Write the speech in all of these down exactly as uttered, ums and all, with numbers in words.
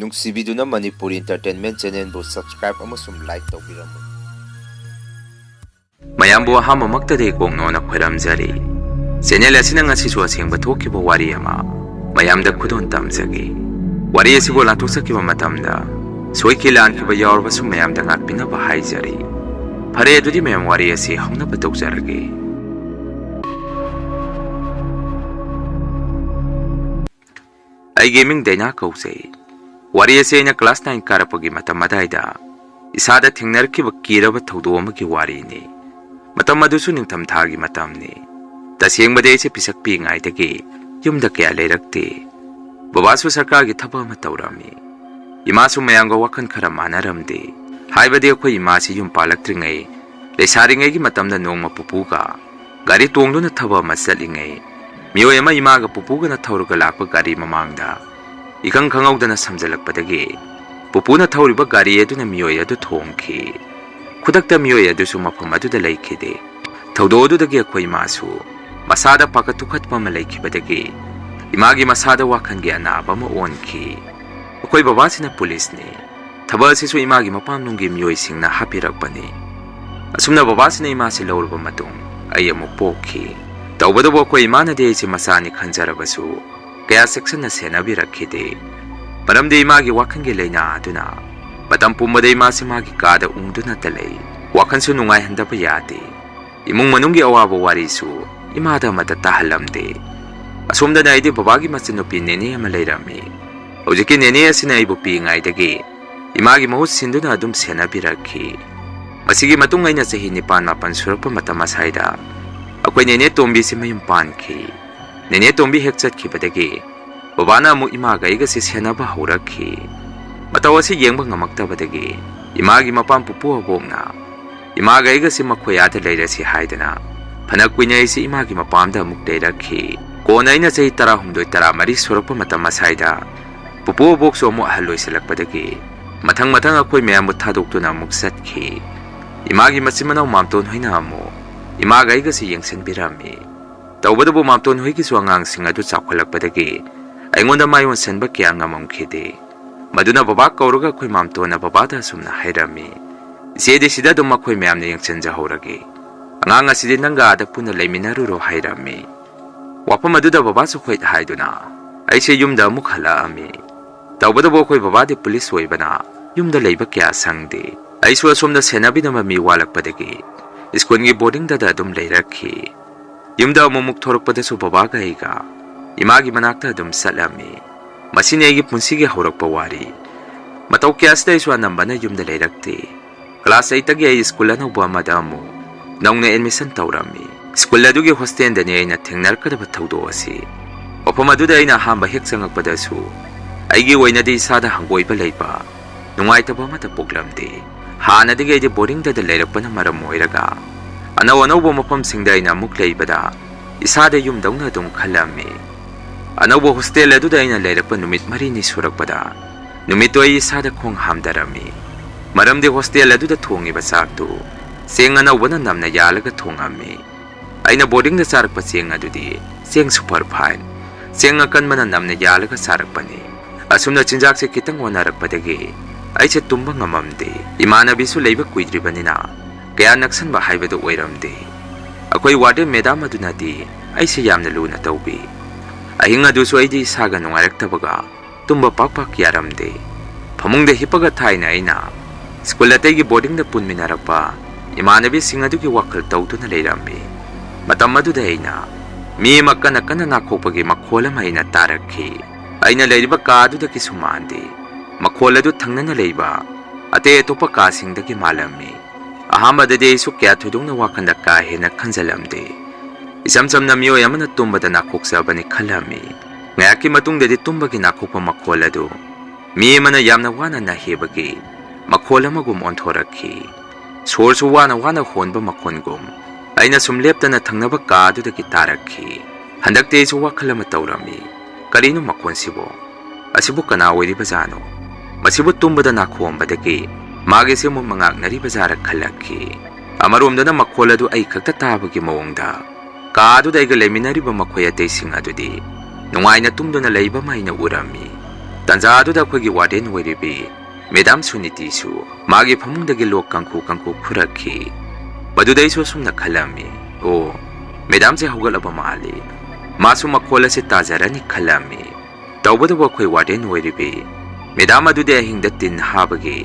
ꯅꯨꯡꯁꯤꯕꯤꯗꯨꯅ Manipuri Entertainment Channelꯕꯨ subscribe ꯑꯃꯁꯨꯡ like ꯇꯧꯕꯤꯔꯝꯃꯨ꯫ ꯃꯌꯥꯝꯕꯨ ꯑꯍꯥꯟꯕꯃꯛꯇꯗꯤ ꯀꯣꯡꯅꯣꯅ ꯈꯣꯏꯔꯝꯖꯔꯤ꯫ Channel ꯑꯁꯤꯅ ꯉꯁꯤꯁꯨ ꯑꯁꯦꯡꯕ ꯊꯣꯛꯈꯤꯕ ꯋꯥꯔꯤ ꯑꯃ ꯃꯌꯥꯝꯗ ꯈꯨꯗꯣꯜ ꯇꯝꯖꯒꯦ꯫ ꯋꯥꯔꯤ ꯑꯁꯤꯕꯨ ꯂꯥꯟꯊꯣꯛꯆꯈꯤꯕ ꯃꯇꯝꯗ ꯁꯣꯏꯈꯤ ꯂꯥꯟꯈꯤꯕ ꯌꯥꯎꯔꯕꯁꯨ ꯃꯌꯥꯝꯗ ꯉꯥꯛꯄꯤꯅꯕ ꯍꯥꯏꯖꯔꯤ꯫ ꯐꯔꯦ, ꯑꯗꯨꯗꯤ ꯃꯌꯥꯝ ꯋꯥꯔꯤ ꯑꯁꯤ ꯍꯧꯅꯕ ꯇꯧꯖꯔꯒꯦ꯫ ꯑꯩꯒꯤ ꯃꯤꯡ ꯗꯥꯏꯅꯥ ꯀꯧꯖꯩ꯫ ꯋꯥꯔꯤ ꯑꯁꯤ ꯑꯩꯅ class nine ꯀꯥꯔꯛꯄꯒꯤ ꯃꯇꯝ ꯑꯗꯥꯏꯗ ꯏꯁꯥꯗ ꯊꯦꯡꯅꯔꯛꯈꯤꯕ ꯀꯤꯔꯕ ꯊꯧꯗꯣꯛ ꯑꯃꯒꯤ ꯋꯥꯔꯤꯅꯤ꯫ ꯃꯇꯝ ꯑꯗꯨꯁꯨ ꯅꯤꯡꯊꯝꯊꯥꯒꯤ ꯃꯇꯝꯅꯤ꯫ ꯇꯁꯦꯡꯕꯗꯤ ꯑꯩꯁꯦ ꯄꯤꯁꯛ ꯄꯤꯛꯏꯉꯩꯗꯒꯤ ꯌꯨꯝꯗ ꯀꯌꯥ ꯂꯩꯔꯛꯇꯦ꯫ ꯕꯕꯥꯁꯨ ꯁꯔꯀꯥꯔꯒꯤ ꯊꯕꯛ ꯑꯃ ꯇꯧꯔꯝꯃꯤ꯫ ꯏꯃꯥꯁꯨ ꯃꯌꯥꯝꯒ ꯋꯥꯈꯜ ꯈꯔ ꯃꯥꯟꯅꯔꯝꯗꯦ꯫ ꯍꯥꯏꯕꯗꯤ ꯑꯩꯈꯣꯏ ꯏꯃꯥꯁꯤ ꯌꯨꯝ ꯄꯥꯜꯂꯛꯇ꯭ꯔꯤꯉꯩ ꯂꯩꯁꯥꯔꯤꯉꯩꯒꯤ ꯃꯇꯝꯗ ꯅꯣꯡꯃ ꯄꯨꯄꯨꯒ ꯒꯥꯔꯤ ꯇꯣꯡꯗꯨꯅ ꯊꯕꯛ ꯑꯃ ꯆꯠꯂꯤꯉꯩ, ꯃꯤꯑꯣꯏ ꯑꯃ ꯏꯃꯥꯒ ꯄꯨꯄꯨꯒꯅ ꯊꯧꯔꯒ ꯂꯥꯛꯄ ꯒꯥꯔꯤ ꯃꯃꯥꯡꯗ ꯏꯈꯪ ꯈꯪꯍꯧꯗꯅ ꯁꯝꯖꯜꯂꯛꯄꯗꯒꯤ ꯄꯨꯄꯨꯅ ꯊꯧꯔꯤꯕ ꯒꯥꯔꯤ ꯑꯗꯨꯅ ꯃꯤꯑꯣꯏ ꯑꯗꯨ ꯊꯣꯝꯈꯤ꯫ ꯈꯨꯗꯛꯇ ꯃꯤꯑꯣꯏ ꯑꯗꯨꯁꯨ ꯃꯐꯝ ꯑꯗꯨꯗ ꯂꯩꯈꯤꯗꯦ꯫ ꯊꯧꯗꯣꯛ ꯑꯗꯨꯗꯒꯤ ꯑꯩꯈꯣꯏ ꯏꯃꯥꯁꯨ ꯃꯁꯥꯗ ꯄꯥꯈꯠ ꯊꯨꯀꯠꯄ ꯑꯃ ꯂꯩꯈꯤꯕꯗꯒꯤ ꯏꯃꯥꯒꯤ ꯃꯁꯥꯗ ꯋꯥꯈꯜꯒꯤ ꯑꯅꯥꯕ ꯑꯃ ꯑꯣꯟꯈꯤ꯫ ꯑꯩꯈꯣꯏ ꯕꯕꯥꯁꯤꯅ ꯄꯨꯂꯤꯁꯅꯤ꯫ ꯊꯕꯛ ꯑꯁꯤꯁꯨ ꯏꯃꯥꯒꯤ ꯃꯄꯥꯝꯂꯣꯝꯒꯤ ꯃꯤꯑꯣꯏꯁꯤꯡꯅ ꯍꯥꯞꯄꯤꯔꯛꯄꯅꯤ꯫ ꯑꯁꯨꯝꯅ ꯕꯕꯥꯁꯤꯅ ꯏꯃꯥꯁꯤ ꯂꯧꯔꯕ ꯃꯇꯨꯡ ꯑꯩ ꯑꯃꯨꯛ ꯄꯣꯛꯈꯤ꯫ ꯇꯧꯕꯇꯕꯨ ꯑꯩꯈꯣꯏ ꯏꯃꯥꯅꯗꯤ ꯑꯩꯁꯤ ꯃꯆꯥꯅꯤ ꯈꯟꯖꯔꯕꯁꯨ ꯀꯌꯥ ꯆꯦꯛꯁꯤꯟꯅ ꯁꯦꯟꯅꯕꯤꯔꯛꯈꯤꯗꯦ꯫ ꯃꯔꯝꯗꯤ ꯏꯃꯥꯒꯤ ꯋꯥꯈꯜꯒꯤ ꯂꯥꯏꯅꯥ ꯑꯗꯨꯅ ꯃꯇꯝ ꯄꯨꯝꯕꯗ ꯏꯃꯥꯁꯤ ꯃꯥꯒꯤ ꯀꯥꯗ ꯎꯪꯗꯨꯅꯇ ꯂꯩ꯫ ꯋꯥꯈꯜꯁꯨ ꯅꯨꯡꯉꯥꯏꯍꯟꯗꯕ ꯌꯥꯗꯦ꯫ ꯏꯃꯨꯡ ꯃꯅꯨꯡꯒꯤ ꯑꯋꯥꯕ ꯋꯥꯔꯤꯁꯨ ꯏꯃꯥꯗ ꯑꯃꯠꯇ ꯇꯥꯍꯜꯂꯝꯗꯦ꯫ ꯑꯁꯣꯝꯗꯅ ꯑꯩꯗꯤ ꯕꯕꯥꯒꯤ ꯃꯆꯟꯅꯨꯄꯤ ꯅꯦꯅꯦ ꯑꯃ ꯂꯩꯔꯝꯃꯤ꯫ ꯍꯧꯖꯤꯛꯀꯤ ꯅꯦꯅꯦ ꯑꯁꯤꯅ ꯑꯩꯕꯨ ꯄꯤꯛꯏꯉꯩꯗꯒꯤ ꯏꯃꯥꯒꯤ ꯃꯍꯨꯠ ꯁꯤꯟꯗꯨꯅ ꯑꯗꯨꯝ ꯁꯦꯟꯅꯕꯤꯔꯛꯈꯤ꯫ ꯃꯁꯤꯒꯤ ꯃꯇꯨꯡ ꯑꯩꯅ ꯆꯍꯤ ꯅꯤꯄꯥꯟ ꯃꯥꯄꯟ ꯁꯨꯔꯛꯄ ꯃꯇꯝ ꯑꯁ꯭ꯋꯥꯏꯗ ꯑꯩꯈꯣꯏ ꯅꯦꯅꯦ ꯇꯣꯝꯕꯤꯁꯤ ꯃꯌꯨꯝ ꯄꯥꯟꯈꯤ꯫ ꯅꯦꯅꯦ ꯇꯣꯝꯕꯤ ꯍꯦꯛ ꯆꯠꯈꯤꯕꯗꯒꯤ ꯕꯕꯥꯅ ꯑꯃꯨꯛ ꯏꯃꯥꯒ ꯑꯩꯒꯁꯤ ꯁꯦꯟꯅꯕ ꯍꯧꯔꯛꯈꯤ꯫ ꯃꯇꯧ ꯑꯁꯤ ꯌꯦꯡꯕ ꯉꯝꯃꯛꯇꯕꯗꯒꯤ ꯏꯃꯥꯒꯤ ꯃꯄꯥꯝ ꯄꯨꯄꯨ ꯑꯕꯣꯛꯅ ꯏꯃꯥꯒ ꯑꯩꯒꯁꯤ ꯃꯈꯣꯏ ꯑꯥꯗ ꯂꯩꯔꯁꯤ ꯍꯥꯏꯗꯅ ꯐꯅ ꯀꯨꯏꯅ ꯑꯩꯁꯤ ꯏꯃꯥꯒꯤ ꯃꯄꯥꯝꯗ ꯑꯃꯨꯛ ꯂꯩꯔꯛꯈꯤ꯫ ꯀꯣꯟꯅ ꯑꯩꯅ ꯆꯍꯤ ꯇꯔꯥꯍꯨꯝꯗꯣꯏ ꯇꯔꯥꯃꯔꯤ ꯁꯨꯔꯛꯄ ꯃꯇꯝ ꯑꯁ꯭ꯋꯥꯏꯗ ꯄꯨꯄꯨ ꯑꯕꯣꯛꯁꯨ ꯑꯃꯨꯛ ꯑꯍꯜ ꯑꯣꯏꯁꯤꯜꯂꯛꯄꯗꯒꯤ ꯃꯊꯪ ꯃꯊꯪ ꯑꯩꯈꯣꯏ ꯃꯌꯥꯝꯕꯨ ꯊꯥꯗꯣꯛꯇꯨꯅ ꯑꯃꯨꯛ ꯆꯠꯈꯤ꯫ ꯏꯃꯥꯒꯤ ꯃꯆꯤꯟ ꯃꯅꯥꯎ ꯃꯥꯝꯇꯣꯟ ꯍꯣꯏꯅ ꯑꯃꯨꯛ ꯏꯃꯥꯒ ꯑꯩꯒꯁꯤ ꯌꯦꯡꯁꯤꯟꯕꯤꯔꯝꯃꯤ꯫ ꯇꯧꯕꯇꯕꯨ ꯃꯥꯝꯇꯣꯟ ꯍꯣꯏꯒꯤꯁꯨ ꯑꯉꯥꯡꯁꯤꯡ ꯑꯗꯨ ꯆꯥꯎꯈꯠꯂꯛꯄꯗꯒꯤ ꯑꯩꯉꯣꯟꯗ ꯃꯥꯏ ꯑꯣꯟꯁꯤꯟꯕ ꯀꯌꯥ ꯉꯝꯃꯝꯈꯤꯗꯦ꯫ ꯃꯗꯨꯅ ꯕꯕꯥ ꯀꯧꯔꯒ ꯑꯩꯈꯣꯏ ꯃꯥꯝꯇꯣꯟꯅ ꯕꯕꯥꯗ ꯑꯁꯨꯝꯅ ꯍꯥꯏꯔꯝꯃꯤ, "ꯏꯆꯦꯗꯤ ꯁꯤꯗ ꯑꯗꯨꯝ ꯃꯈꯣꯏ ꯃꯌꯥꯝꯅ ꯌꯦꯡꯁꯤꯟꯖꯍꯧꯔꯒꯦ꯫ ꯑꯉꯥꯡ ꯑꯁꯤꯗꯤ ꯅꯪꯒ ꯑꯥꯗ ꯄꯨꯟꯅ ꯂꯩꯃꯤꯟꯅꯔꯨꯔꯣ" ꯍꯥꯏꯔꯝꯃꯤ꯫ ꯋꯥꯐꯝ ꯑꯗꯨꯗ ꯕꯕꯥꯁꯨ ꯍꯣꯏ ꯍꯥꯏꯗꯨꯅ ꯑꯩꯁꯦ ꯌꯨꯝꯗ ꯑꯃꯨꯛ ꯍꯜꯂꯛꯑꯝꯃꯤ꯫ ꯇꯧꯕꯇꯕꯨ ꯑꯩꯈꯣꯏ ꯕꯕꯥꯗꯤ ꯄꯨꯂꯤꯁ ꯑꯣꯏꯕꯅ ꯌꯨꯝꯗ ꯂꯩꯕ ꯀꯌꯥ ꯁꯪꯗꯦ꯫ ꯑꯩꯁꯨ ꯑꯁꯣꯝꯗ ꯁꯦꯟꯅꯕꯤꯅꯕ ꯃꯤ ꯋꯥꯠꯂꯛꯄꯗꯒꯤ ꯁ꯭ꯀꯨꯜꯒꯤ ꯕꯣꯔꯗꯤꯡꯗꯗ ꯑꯗꯨꯝ ꯂꯩꯔꯛꯈꯤ꯫ ꯌꯨꯝꯗ ꯑꯃꯨꯛꯃꯨꯛ ꯊꯣꯔꯛꯄꯗꯁꯨ ꯕꯕꯥꯒ ꯑꯩꯒ ꯏꯃꯥꯒꯤ ꯃꯅꯥꯛꯇ ꯑꯗꯨꯝ ꯆꯠꯂꯝꯃꯤ꯫ ꯃꯁꯤꯅꯤ ꯑꯩꯒꯤ ꯄꯨꯟꯁꯤꯒꯤ ꯍꯧꯔꯛꯄ ꯋꯥꯔꯤ꯫ ꯃꯇꯧ ꯀꯌꯥꯁꯤꯗ ꯑꯩꯁꯨ ꯑꯅꯝꯕꯅ ꯌꯨꯝꯗ ꯂꯩꯔꯛꯇꯦ꯫ ꯀ꯭ꯂꯥꯁ ꯑꯩꯠꯇꯒꯤ ꯑꯩ ꯁ꯭ꯀꯨꯜ ꯑꯅꯧꯕ ꯑꯃꯗ ꯑꯃꯨꯛ ꯅꯧꯅ ꯑꯦꯗꯃꯤꯁꯟ ꯇꯧꯔꯝꯃꯤ꯫ ꯁ꯭ꯀꯨꯜ ꯑꯗꯨꯒꯤ ꯍꯣꯁꯇꯦꯜꯗꯅꯤ ꯑꯩꯅ ꯊꯦꯡꯅꯔꯛꯀꯗꯕ ꯊꯧꯗꯣꯛ ꯑꯁꯤ꯫ ꯃꯐꯝ ꯑꯗꯨꯗ ꯑꯩꯅ ꯑꯍꯥꯟꯕ ꯍꯦꯛ ꯆꯪꯉꯛꯄꯗꯁꯨ ꯑꯩꯒꯤ ꯑꯣꯏꯅꯗꯤ ꯏꯁꯥꯗ ꯍꯪꯒꯣꯏꯕ ꯂꯩꯕ, ꯅꯨꯡꯉꯥꯏꯇꯕ ꯑꯃꯠꯇ ꯄꯣꯛꯂꯝꯗꯦ꯫ ꯍꯥꯟꯅꯗꯒꯤ ꯑꯩꯗꯤ ꯕꯣꯔꯗꯤꯡꯗꯗ ꯂꯩꯔꯛꯄꯅ ꯃꯔꯝ ꯑꯣꯏꯔꯒ ꯑꯅꯧ ꯑꯅꯧꯕ ꯃꯐꯝꯁꯤꯡꯗ ꯑꯩꯅ ꯑꯃꯨꯛ ꯂꯩꯕꯗ ꯏꯁꯥꯗ ꯌꯨꯝꯗꯧꯅ ꯑꯗꯨꯝ ꯈꯜꯂꯝꯃꯤ꯫ ꯑꯅꯧꯕ ꯍꯣꯁꯇꯦꯜ ꯑꯗꯨꯗ ꯑꯩꯅ ꯂꯩꯔꯛꯄ ꯅꯨꯃꯤꯠ ꯃꯔꯤꯅꯤ ꯁꯨꯔꯛꯄꯗ ꯅꯨꯃꯤꯠꯇꯨ ꯑꯩ ꯏꯁꯥꯗ ꯈꯣꯡ ꯍꯥꯝꯗꯔꯝꯃꯤ꯫ ꯃꯔꯝꯗꯤ ꯍꯣꯁꯇꯦꯜ ꯑꯗꯨꯗ ꯊꯣꯡꯉꯤꯕ ꯆꯥꯛꯇꯨ ꯆꯦꯡ ꯑꯅꯧꯕꯅ ꯅꯝꯅ ꯌꯥꯜꯂꯒ ꯊꯣꯡꯉꯝꯃꯤ꯫ ꯑꯩꯅ ꯕꯣꯔꯗꯤꯡꯗ ꯆꯥꯔꯛꯄ ꯆꯦꯡ ꯑꯗꯨꯗꯤ ꯆꯦꯡ ꯁꯨꯄꯔ ꯐꯥꯏꯟ, ꯆꯦꯡ ꯑꯀꯟꯕꯅ ꯅꯝꯅ ꯌꯥꯜꯂꯒ ꯆꯥꯔꯛꯄꯅꯤ꯫ ꯑꯁꯨꯝꯅ ꯆꯤꯟꯖꯥꯛꯁꯦ ꯈꯤꯇꯪ ꯑꯣꯟꯅꯔꯛꯄꯗꯒꯤ ꯑꯩꯁꯦ ꯇꯨꯝꯕ ꯉꯝꯃꯝꯗꯦ꯫ ꯏꯃꯥꯟꯅꯕꯤꯁꯨ ꯂꯩꯕ ꯀꯨꯏꯗ꯭ꯔꯤꯕꯅꯤꯅ ꯀꯌꯥ ꯅꯛꯁꯟꯕ ꯍꯥꯏꯕꯗꯨ ꯑꯣꯏꯔꯝꯗꯦ꯫ ꯑꯩꯈꯣꯏ ꯋꯥꯔꯗꯦꯟ ꯃꯦꯗꯥꯝ ꯑꯗꯨꯅꯗꯤ ꯑꯩꯁꯦ ꯌꯥꯝꯅ ꯂꯨꯅ ꯇꯧꯕꯤ꯫ ꯑꯍꯤꯡ ꯑꯗꯨꯁꯨ ꯑꯩꯗꯤ ꯏꯁꯥꯒ ꯅꯨꯡꯉꯥꯏꯔꯛꯇꯕꯒ ꯇꯨꯝꯕ ꯄꯥꯛ ꯄꯥꯛ ꯌꯥꯔꯝꯗꯦ꯫ ꯐꯃꯨꯡꯗ ꯍꯤꯞꯄꯒ ꯊꯥꯏꯅ ꯑꯩꯅ ꯁ꯭ꯀꯨꯜ ꯑꯇꯩꯒꯤ ꯕꯣꯔꯗꯤꯡꯗ ꯄꯨꯟꯃꯤꯟꯅꯔꯛꯄ ꯏꯃꯥꯟꯅꯕꯤꯁꯤꯡ ꯑꯗꯨꯒꯤ ꯋꯥꯈꯜ ꯇꯧꯗꯨꯅ ꯂꯩꯔꯝꯃꯤ꯫ ꯃꯇꯝ ꯑꯗꯨꯗ ꯑꯩꯅ ꯃꯤ ꯑꯃ ꯀꯟꯅ ꯀꯟꯅ ꯅꯥꯈꯣꯛꯄꯒꯤ ꯃꯈꯣꯜ ꯑꯃ ꯑꯩꯅ ꯇꯥꯔꯛꯈꯤ꯫ ꯑꯩꯅ ꯂꯩꯔꯤꯕ ꯀꯥ ꯑꯗꯨꯗꯒꯤꯁꯨ ꯃꯥꯟꯗꯦ꯫ ꯃꯈꯣꯜ ꯑꯗꯨ ꯊꯪꯅꯅ ꯂꯩꯕ ꯑꯇꯩ ꯑꯇꯣꯞꯄ ꯀꯥꯁꯤꯡꯗꯒꯤ ꯃꯥꯜꯂꯝꯃꯤ꯫ ꯑꯍꯥꯟꯕꯗꯗꯤ ꯑꯩꯁꯨ ꯀꯌꯥ ꯊꯣꯏꯗꯣꯛꯅ ꯋꯥꯈꯜꯗ ꯀꯥ ꯍꯦꯟꯅ ꯈꯟꯖꯜꯂꯝꯗꯦ꯫ ꯏꯆꯝ ꯆꯝꯅ ꯃꯤꯑꯣꯏ ꯑꯃꯅ ꯇꯨꯝꯕꯗ ꯅꯥꯈꯣꯛꯆꯕꯅꯤ ꯈꯜꯂꯝꯃꯤ꯫ ꯉꯥꯏꯍꯥꯛꯀꯤ ꯃꯇꯨꯡꯗꯗꯤ ꯇꯨꯝꯕꯒꯤ ꯅꯥꯈꯣꯛꯄ ꯃꯈꯣꯜ ꯑꯗꯨ ꯃꯤ ꯑꯃꯅ ꯌꯥꯝꯅ ꯋꯥꯅ ꯅꯥꯍꯦꯕꯒꯤ ꯃꯈꯣꯜ ꯑꯃꯒꯨꯝ ꯑꯣꯟꯊꯣꯔꯛꯈꯤ꯫ ꯁꯣꯔꯁꯨ ꯋꯥꯅ ꯋꯥꯅ ꯍꯣꯟꯕ ꯃꯈꯣꯟꯒꯨꯝ ꯑꯩꯅ ꯁꯨꯝ ꯂꯦꯞꯇꯅ ꯊꯪꯅꯕ ꯀꯥ ꯑꯗꯨꯗꯒꯤ ꯇꯥꯔꯛꯈꯤ꯫ ꯍꯟꯗꯛꯇꯤ ꯑꯩꯁꯨ ꯋꯥꯈꯜ ꯑꯃ ꯇꯧꯔꯝꯃꯤ, "ꯀꯔꯤꯅꯣ ꯃꯈꯣꯟꯁꯤꯕꯨ? ꯑꯁꯤꯕꯨ ꯀꯅꯥ ꯑꯣꯏꯔꯤꯕꯖꯥꯠꯅꯣ? ꯃꯁꯤꯕꯨ ꯇꯨꯝꯕꯗ ꯅꯥꯈꯣꯛꯑꯝꯕꯗꯒꯤ ꯃꯥꯒꯤꯁꯦ ꯑꯃꯨꯛ ꯃꯉꯥꯛꯅꯔꯤꯕꯖꯥꯔ?" ꯈꯜꯂꯛꯈꯤ꯫ ꯑꯃꯔꯣꯝꯗꯅ ꯃꯈꯣꯜ ꯑꯗꯨ ꯑꯩ ꯈꯛꯇ ꯇꯥꯕꯒꯤ ꯃꯑꯣꯡꯗ ꯀꯥ ꯑꯗꯨꯗ ꯑꯩꯒ ꯂꯩꯃꯤꯟꯅꯔꯤꯕ ꯃꯈꯣꯏ ꯑꯇꯩꯁꯤꯡ ꯑꯗꯨꯗꯤ ꯅꯨꯡꯉꯥꯏꯅ ꯇꯨꯝꯗꯨꯅ ꯂꯩꯕ ꯑꯃ ꯑꯩꯅ ꯎꯔꯝꯃꯤ꯫ ꯇꯥꯟꯖꯥ ꯑꯗꯨꯗ ꯑꯩꯈꯣꯏꯒꯤ ꯋꯥꯔꯗꯦꯟ ꯑꯣꯏꯔꯤꯕꯤ ꯃꯦꯗꯥꯝ ꯁꯨꯅꯤꯇꯤꯁꯨ ꯃꯥꯒꯤ ꯐꯃꯨꯡꯗꯒꯤ ꯂꯣꯛ ꯀꯥꯡꯈꯨ ꯀꯥꯡꯈꯨ ꯈꯨꯔꯛꯈꯤ꯫ ꯃꯗꯨꯗ ꯑꯩꯁꯨ ꯑꯁꯨꯝꯅ ꯈꯜꯂꯝꯃꯤ, "ꯑꯣ, ꯃꯦꯗꯥꯝꯁꯦ ꯍꯧꯒꯠꯂꯕ ꯃꯥꯜꯂꯤ꯫ ꯃꯥꯁꯨ ꯃꯈꯣꯜ ꯑꯁꯤ ꯇꯥꯖꯔꯅꯤ" ꯈꯜꯂꯝꯃꯤ꯫ ꯇꯧꯕꯇꯕꯨ ꯑꯩꯈꯣꯏ ꯋꯥꯔꯗꯦꯟ ꯑꯣꯏꯔꯤꯕꯤ ꯃꯦꯗꯥꯝ ꯑꯗꯨꯗꯤ ꯑꯍꯤꯡꯗ ꯇꯤꯟ ꯍꯥꯕꯒꯤ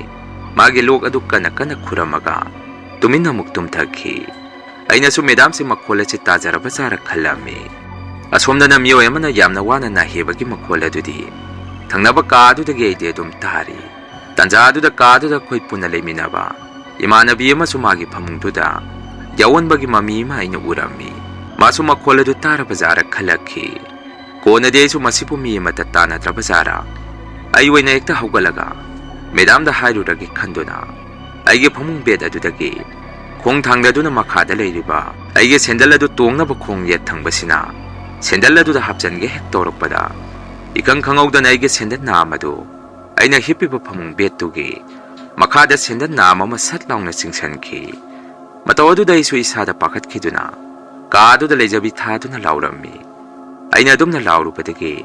ꯃꯥꯒꯤ ꯂꯣꯛ ꯑꯗꯨ ꯀꯟꯅ ꯀꯟꯅ ꯈꯨꯔꯝꯃꯒ ꯇꯨꯃꯤꯟꯅ ꯑꯃꯨꯛ ꯇꯨꯝꯊꯈꯤ꯫ ꯑꯩꯅꯁꯨ ꯃꯦꯗꯥꯝꯁꯤ ꯃꯈꯣꯜ ꯑꯁꯤ ꯇꯥꯖꯔꯕ ꯖꯥꯔ ꯈꯜꯂꯝꯃꯤ꯫ ꯑꯁꯣꯝꯗꯅ ꯃꯤꯑꯣꯏ ꯑꯃꯅ ꯌꯥꯝꯅ ꯋꯥꯅ ꯅꯥꯍꯦꯕꯒꯤ ꯃꯈꯣꯜ ꯑꯗꯨꯗꯤ ꯊꯪꯅꯕ ꯀꯥ ꯑꯗꯨꯗꯒꯤ ꯑꯩꯗꯤ ꯑꯗꯨꯝ ꯇꯥꯔꯤ꯫ ꯇꯥꯟꯖꯥ ꯑꯗꯨꯗ ꯀꯥ ꯑꯗꯨꯗ ꯑꯩꯈꯣꯏ ꯄꯨꯟꯅ ꯂꯩꯃꯤꯟꯅꯕ ꯏꯃꯥꯟꯅꯕꯤ ꯑꯃꯁꯨ ꯃꯥꯒꯤ ꯐꯃꯨꯡꯗꯨꯗ ꯌꯥꯎꯍꯟꯕꯒꯤ ꯃꯃꯤ ꯑꯃ ꯑꯩꯅ ꯎꯔꯝꯃꯤ꯫ ꯃꯥꯁꯨ ꯃꯈꯣꯜ ꯑꯗꯨ ꯇꯥꯔꯕ ꯖꯥꯔ ꯈꯜꯂꯛꯈꯤ꯫ ꯀꯣꯟꯅꯗꯤ ꯑꯩꯁꯨ ꯃꯁꯤꯕꯨ ꯃꯤ ꯑꯃꯠꯇ ꯇꯥꯟꯅꯗ꯭ꯔꯕ ꯖꯥꯔ? ꯑꯩ ꯑꯣꯏꯅ ꯍꯦꯛꯇ ꯍꯧꯒꯠꯂꯒ ꯃꯦꯗꯥꯝꯗ ꯍꯥꯏꯔꯨꯔꯒꯦ ꯈꯟꯗꯨꯅ ꯑꯩꯒꯤ ꯐꯃꯨꯡ ꯕꯦꯗ ꯑꯗꯨꯗꯒꯤ ꯈꯣꯡ ꯊꯥꯡꯗꯗꯨꯅ ꯃꯈꯥꯗ ꯂꯩꯔꯤꯕ ꯑꯩꯒꯤ ꯁꯦꯟꯗꯜ ꯑꯗꯨ ꯇꯣꯡꯅꯕ ꯈꯣꯡ ꯌꯦꯠ ꯊꯪꯕꯁꯤꯅ ꯁꯦꯟꯗꯜ ꯑꯗꯨꯗ ꯍꯥꯞꯆꯟꯒꯦ ꯍꯦꯛ ꯇꯧꯔꯛꯄꯗ, ꯏꯈꯪ ꯈꯪꯍꯧꯗꯅ ꯑꯩꯒꯤ ꯁꯦꯟꯗꯜ ꯅꯥꯝ ꯑꯗꯨ ꯑꯩꯅ ꯍꯤꯞꯄꯤꯕ ꯐꯃꯨꯡ ꯕꯦꯗꯇꯨꯒꯤ ꯃꯈꯥꯗ ꯁꯦꯟꯗꯜ ꯅꯥꯝ ꯑꯃ ꯁꯠ ꯂꯥꯎꯅ ꯆꯤꯡꯁꯤꯟꯈꯤ꯫ ꯃꯇꯧ ꯑꯗꯨꯗ ꯑꯩꯁꯨ ꯏꯁꯥꯗ ꯄꯥꯈꯠꯈꯤꯗꯨꯅ ꯀꯥ ꯑꯗꯨꯗ ꯂꯩꯖꯕꯤ ꯊꯥꯗꯨꯅ ꯂꯥꯎꯔꯝꯃꯤ꯫ ꯑꯩꯅ ꯑꯗꯨꯝꯅ ꯂꯥꯎꯔꯨꯕꯗꯒꯤ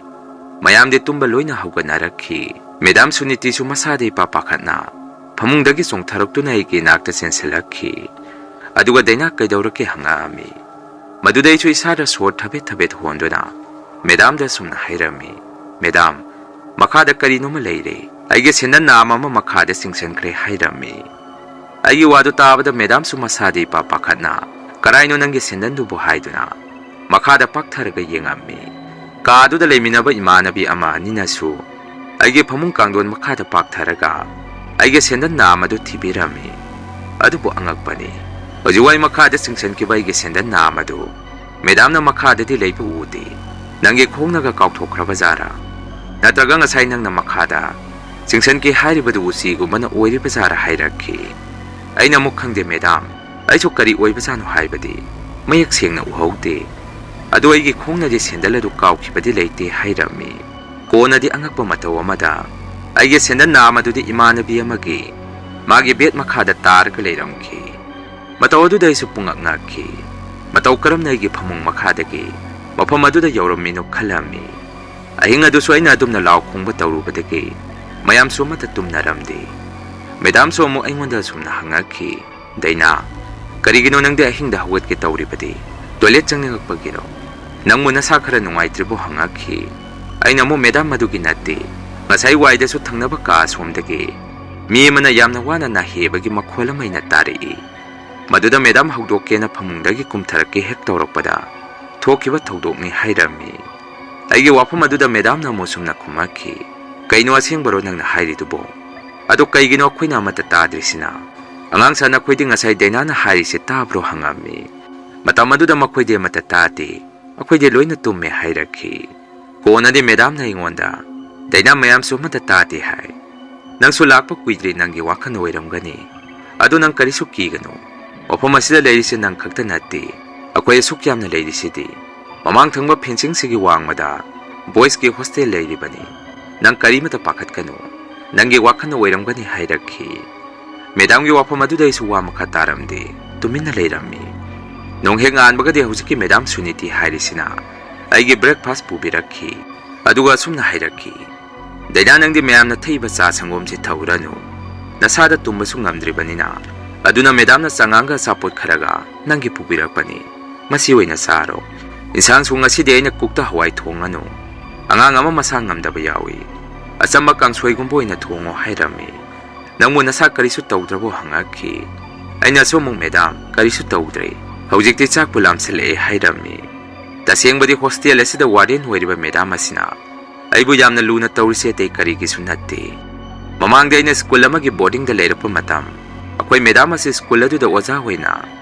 ꯃꯌꯥꯝꯗꯤ ꯇꯨꯝꯕ ꯂꯣꯏꯅ ꯍꯧꯒꯠꯅꯔꯛꯈꯤ꯫ ꯃꯦꯗꯥꯝ ꯁꯨꯅꯤꯇꯤꯁꯨ ꯃꯁꯥꯗ ꯏꯄꯥ ꯄꯥꯈꯠꯅ ꯐꯃꯨꯡꯗꯒꯤ ꯆꯣꯡꯊꯔꯛꯇꯨꯅ ꯑꯩꯒꯤ ꯏꯅꯥꯛꯇ ꯆꯦꯟꯁꯤꯜꯂꯛꯈꯤ꯫ ꯑꯗꯨꯒ "ꯗꯥꯏꯅꯥ, ꯀꯩꯗꯧꯔꯛꯀꯦ?" ꯍꯪꯉꯛꯑꯝꯃꯤ꯫ ꯃꯗꯨꯗ ꯑꯩꯁꯨ ꯏꯁꯥꯗ ꯁꯣꯔ ꯊꯕꯦꯠ ꯊꯕꯦꯠ ꯍꯣꯟꯗꯨꯅ ꯃꯦꯗꯥꯝꯗ ꯑꯁꯨꯝꯅ ꯍꯥꯏꯔꯝꯃꯤ, "ꯃꯦꯗꯥꯝ, ꯃꯈꯥꯗ ꯀꯔꯤꯅꯣꯃ ꯂꯩꯔꯦ꯫ ꯑꯩꯒꯤ ꯁꯦꯟꯗꯜ ꯅꯥꯝ ꯑꯃ ꯃꯈꯥꯗ ꯆꯤꯡꯁꯤꯟꯈ꯭ꯔꯦ" ꯍꯥꯏꯔꯝꯃꯤ꯫ ꯑꯩꯒꯤ ꯋꯥꯗꯨ ꯇꯥꯕꯗ ꯃꯦꯗꯥꯝꯁꯨ ꯃꯁꯥꯗ ꯏꯄꯥ ꯄꯥꯈꯠꯅ "ꯀꯔꯥꯏꯅꯣ ꯅꯪꯒꯤ ꯁꯦꯟꯗꯜꯗꯨꯕꯨ?" ꯍꯥꯏꯗꯨꯅ ꯃꯈꯥꯗ ꯄꯥꯛꯊꯔꯒ ꯌꯦꯡꯉꯝꯃꯤ꯫ ꯀꯥꯗꯨꯗ ꯂꯩꯃꯤꯟꯅꯕ ꯏꯃꯥꯟꯅꯕꯤ ꯑꯃ ꯑꯅꯤꯅꯁꯨ ꯑꯩꯒꯤ ꯐꯃꯨꯡ ꯀꯥꯡꯊꯣꯟ ꯃꯈꯥꯗ ꯄꯥꯛꯊꯔꯒ ꯑꯩꯒꯤ ꯁꯦꯟꯗꯜ ꯅꯥꯝ ꯑꯗꯨ ꯊꯤꯕꯤꯔꯝꯃꯤ꯫ ꯑꯗꯨꯕꯨ ꯑꯉꯛꯄꯅꯤ, ꯍꯧꯖꯤꯛ ꯋꯥꯏ ꯃꯈꯥꯗ ꯆꯤꯡꯁꯤꯟꯈꯤꯕ ꯑꯩꯒꯤ ꯁꯦꯟꯗꯜ ꯅꯥꯝ ꯑꯗꯨ ꯃꯦꯗꯥꯝꯅ ꯃꯈꯥꯗꯗꯤ ꯂꯩꯕ ꯎꯗꯦ꯫ ꯅꯪꯒꯤ ꯈꯣꯡꯅꯒ ꯀꯥꯎꯊꯣꯛꯈ꯭ꯔꯕ ꯖꯥꯔꯥ? ꯅꯠꯇ꯭ꯔꯒ ꯉꯁꯥꯏ ꯅꯪꯅ ꯃꯈꯥꯗ ꯆꯤꯡꯁꯤꯟꯈꯤ ꯍꯥꯏꯔꯤꯕꯗꯨ ꯎꯆꯤꯒꯨꯝꯕꯅ ꯑꯣꯏꯔꯤꯕ ꯖꯥꯔꯥ ꯍꯥꯏꯔꯛꯈꯤ꯫ ꯑꯩꯅ ꯑꯃꯨꯛ, "ꯈꯪꯗꯦ ꯃꯦꯗꯥꯝ, ꯑꯩꯁꯨ ꯀꯔꯤ ꯑꯣꯏꯕꯖꯥꯠꯅꯣ ꯍꯥꯏꯕꯗꯤ ꯃꯌꯦꯛ ꯁꯦꯡꯅ ꯎꯍꯧꯗꯦ꯫ ꯑꯗꯨ ꯑꯩꯒꯤ ꯈꯣꯡꯅꯗꯤ ꯁꯦꯟꯗꯜ ꯑꯗꯨ ꯀꯥꯎꯈꯤꯕꯗꯤ ꯂꯩꯇꯦ" ꯍꯥꯏꯔꯝꯃꯤ꯫ ꯀꯣꯟꯅꯗꯤ ꯑꯉꯛꯄ ꯃꯇꯧ ꯑꯃꯗ ꯑꯩꯒꯤ ꯁꯦꯟꯗꯜ ꯅꯥꯝ ꯑꯗꯨꯗꯤ ꯏꯃꯥꯟꯅꯕꯤ ꯑꯃꯒꯤ ꯃꯥꯒꯤ ꯕꯦꯗ ꯃꯈꯥꯗ ꯇꯥꯔꯒ ꯂꯩꯔꯝꯈꯤ꯫ ꯃꯇꯧ ꯑꯗꯨꯗ ꯑꯩꯁꯨ ꯄꯨꯡꯉꯛ ꯉꯛꯈꯤ꯫ ꯃꯇꯧ ꯀꯔꯝꯅ ꯑꯩꯒꯤ ꯐꯃꯨꯡ ꯃꯈꯥꯗꯒꯤ ꯃꯐꯝ ꯑꯗꯨꯗ ꯌꯧꯔꯝꯃꯤꯅꯣ ꯈꯜꯂꯝꯃꯤ꯫ ꯑꯍꯤꯡ ꯑꯗꯨꯁꯨ ꯑꯩꯅ ꯑꯗꯨꯝꯅ ꯂꯥꯎ ꯈꯣꯡꯕ ꯇꯧꯔꯨꯕꯗꯒꯤ ꯃꯌꯥꯝꯁꯨ ꯑꯃꯠꯇ ꯇꯨꯝꯅꯔꯝꯗꯦ꯫ ꯃꯦꯗꯥꯝꯁꯨ ꯑꯃꯨꯛ ꯑꯩꯉꯣꯟꯗ ꯑꯁꯨꯝꯅ ꯍꯪꯉꯛꯈꯤ, "ꯗꯩꯅꯥ, ꯀꯔꯤꯒꯤꯅꯣ ꯅꯪꯗꯤ ꯑꯍꯤꯡꯗ ꯍꯧꯒꯠꯀꯦ ꯇꯧꯔꯤꯕꯗꯤ? ꯇꯣꯏꯂꯦꯠ ꯆꯪꯅꯤꯡꯉꯛꯄꯒꯤꯔꯣ? ꯅꯪꯕꯨ ꯅꯁꯥ ꯈꯔ ꯅꯨꯡꯉꯥꯏꯇ꯭ꯔꯤꯕꯣ?" ꯍꯪꯉꯛꯈꯤ꯫ ꯑꯩꯅ ꯑꯃꯨꯛ, "ꯃꯦꯗꯥꯝ, ꯃꯗꯨꯒꯤ ꯅꯠꯇꯦ꯫ ꯉꯁꯥꯏ ꯋꯥꯏꯗꯁꯨ ꯊꯪꯅꯕ ꯀꯥ ꯑꯁꯣꯝꯗꯒꯤ ꯃꯤ ꯑꯃꯅ ꯌꯥꯝꯅ ꯋꯥꯅ ꯅꯥꯍꯦꯕꯒꯤ ꯃꯈꯣꯜ ꯑꯃ ꯑꯩꯅ ꯇꯥꯔꯛꯏ꯫ ꯃꯗꯨꯗ ꯃꯦꯗꯥꯝ ꯍꯧꯗꯣꯛꯀꯦꯅ ꯐꯃꯨꯡꯗꯒꯤ ꯀꯨꯝꯊꯔꯛꯀꯦ ꯍꯦꯛ ꯇꯧꯔꯛꯄꯗ ꯊꯣꯛꯈꯤꯕ ꯊꯧꯗꯣꯛꯅꯤ" ꯍꯥꯏꯔꯝꯃꯤ꯫ ꯑꯩꯒꯤ ꯋꯥꯐꯝ ꯑꯗꯨꯗ ꯃꯦꯗꯥꯝꯅ ꯑꯃꯨꯛ ꯁꯨꯝꯅ ꯈꯨꯝꯃꯛꯈꯤ, "ꯀꯩꯅꯣ ꯑꯁꯦꯡꯕꯔꯣ ꯅꯪꯅ ꯍꯥꯏꯔꯤꯗꯨꯕꯣ? ꯑꯗꯣ ꯀꯩꯒꯤꯅꯣ ꯑꯩꯈꯣꯏꯅ ꯑꯃꯠꯇ ꯇꯥꯗ꯭ꯔꯤꯁꯤꯅ? ꯑꯉꯥꯡ ꯁꯥ, ꯅꯈꯣꯏꯗꯤ ꯉꯁꯥꯏ ꯗꯩꯅꯥꯅ ꯍꯥꯏꯔꯤꯁꯦ ꯇꯥꯕ꯭ꯔꯣ?" ꯍꯪꯉꯝꯃꯤ꯫ ꯃꯇꯝ ꯑꯗꯨꯗ ꯃꯈꯣꯏꯗꯤ ꯑꯃꯠꯇ ꯇꯥꯗꯦ, ꯑꯩꯈꯣꯏꯗꯤ ꯂꯣꯏꯅ ꯇꯨꯝꯃꯦ ꯍꯥꯏꯔꯛꯈꯤ꯫ ꯀꯣꯟꯅꯗꯤ ꯃꯦꯗꯥꯝꯅ ꯑꯩꯉꯣꯟꯗ, "ꯗꯩꯅꯥ, ꯃꯌꯥꯝꯁꯨ ꯑꯃꯠꯇ ꯇꯥꯗꯦ ꯍꯥꯏ꯫ ꯅꯪꯁꯨ ꯂꯥꯛꯄ ꯀꯨꯏꯗ꯭ꯔꯤ, ꯅꯪꯒꯤ ꯋꯥꯈꯜ ꯑꯣꯏꯔꯝꯒꯅꯤ꯫ ꯑꯗꯨ ꯅꯪ ꯀꯔꯤꯁꯨ ꯀꯤꯒꯅꯨ꯫ ꯃꯐꯝ ꯑꯁꯤꯗ ꯂꯩꯔꯤꯁꯦ ꯅꯪ ꯈꯛꯇ ꯅꯠꯇꯦ꯫ ꯑꯩꯈꯣꯏ ꯑꯁꯨꯛ ꯌꯥꯝꯅ ꯂꯩꯔꯤꯁꯤꯗꯤ꯫ ꯃꯃꯥꯡ ꯊꯪꯕ ꯐꯦꯟꯁꯤꯡꯁꯤꯒꯤ ꯋꯥꯡꯃꯗ ꯕꯣꯏꯁꯀꯤ ꯍꯣꯁꯇꯦꯜ ꯂꯩꯔꯤꯕꯅꯤ꯫ ꯅꯪ ꯀꯔꯤꯃꯇ ꯄꯥꯈꯠꯀꯅꯨ꯫ ꯅꯪꯒꯤ ꯋꯥꯈꯜꯅ ꯑꯣꯏꯔꯝꯒꯅꯤ" ꯍꯥꯏꯔꯛꯈꯤ꯫ ꯃꯦꯗꯥꯝꯒꯤ ꯋꯥꯐꯝ ꯑꯗꯨꯗ ꯑꯩꯁꯨ ꯋꯥ ꯃꯈꯥ ꯇꯥꯔꯝꯗꯦ, ꯇꯨꯃꯤꯟꯅ ꯂꯩꯔꯝꯃꯤ꯫ ꯅꯣꯡ ꯍꯦꯛ ꯉꯥꯟꯕꯒꯗꯤ ꯍꯧꯖꯤꯛꯀꯤ ꯃꯦꯗꯥꯝ ꯁꯨꯅꯤꯇꯤ ꯍꯥꯏꯔꯤꯁꯤꯅ ꯑꯩꯒꯤ ꯕ꯭ꯔꯦꯛꯐꯥꯁ ꯄꯨꯕꯤꯔꯛꯈꯤ꯫ ꯑꯗꯨꯒ ꯑꯁꯨꯝꯅ ꯍꯥꯏꯔꯛꯈꯤ, "ꯗꯩꯅꯥ, ꯅꯪꯗꯤ ꯃꯌꯥꯝꯅ ꯊꯛꯏꯕ ꯆꯥ ꯁꯪꯒꯣꯝꯁꯤ ꯊꯛꯎꯔꯅꯨ꯫ ꯅꯁꯥꯗ ꯇꯨꯝꯕꯁꯨ ꯉꯝꯗ꯭ꯔꯤꯕꯅꯤꯅ꯫ ꯑꯗꯨꯅ ꯃꯦꯗꯥꯝꯅ ꯆꯉꯥꯡꯒ ꯑꯆꯥꯄꯣꯠ ꯈꯔꯒ ꯅꯪꯒꯤ ꯄꯨꯕꯤꯔꯛꯄꯅꯤ꯫ ꯃꯁꯤ ꯑꯣꯏꯅ ꯆꯥꯔꯣ꯫ ꯏꯟꯁꯥꯡꯁꯨ ꯉꯁꯤꯗꯤ ꯑꯩꯅ ꯀꯨꯛꯇ ꯍꯋꯥꯏ ꯊꯣꯡꯉꯅꯨ꯫ ꯑꯉꯥꯡ ꯑꯃ ꯃꯁꯥ ꯉꯝꯗꯕ ꯌꯥꯎꯏ꯫ ꯑꯆꯝꯕ ꯀꯥꯡꯁꯣꯏꯒꯨꯝꯕ ꯑꯣꯏꯅ ꯊꯣꯡꯉꯣ" ꯍꯥꯏꯔꯝꯃꯤ꯫ "ꯅꯪꯕꯨ ꯅꯁꯥ ꯀꯔꯤꯁꯨ ꯇꯧꯗ꯭ꯔꯕꯣ?" ꯍꯪꯉꯛꯈꯤ꯫ ꯑꯩꯅꯁꯨ ꯑꯃꯨꯛ, "ꯃꯦꯗꯥꯝ, ꯀꯔꯤꯁꯨ ꯇꯧꯗ꯭ꯔꯦ꯫ ꯍꯧꯖꯤꯛꯇꯤ ꯆꯥꯛꯄꯨ ꯂꯥꯝꯁꯤꯜꯂꯛꯑꯦ" ꯍꯥꯏꯔꯝꯃꯤ꯫ ꯇꯁꯦꯡꯕꯗꯤ ꯍꯣꯁꯇꯦꯜ ꯑꯁꯤꯗ ꯋꯥꯔꯗꯦꯟ ꯑꯣꯏꯔꯤꯕ ꯃꯦꯗꯥꯝ ꯑꯁꯤꯅ ꯑꯩꯕꯨ ꯌꯥꯝꯅ ꯂꯨꯅ ꯇꯧꯔꯤꯁꯦ ꯑꯇꯩ ꯀꯔꯤꯒꯤꯁꯨ ꯅꯠꯇꯦ꯫ ꯃꯃꯥꯡꯗ ꯑꯩꯅ ꯁ꯭ꯀꯨꯜ ꯑꯃꯒꯤ ꯕꯣꯔꯗꯤꯡꯗ ꯂꯩꯔꯛꯄ ꯃꯇꯝ, ꯑꯩꯈꯣꯏ ꯃꯦꯗꯥꯝ ꯑꯁꯤ ꯁ꯭ꯀꯨꯜ ꯑꯗꯨꯗ ꯑꯣꯖꯥ ꯑꯣꯏꯅ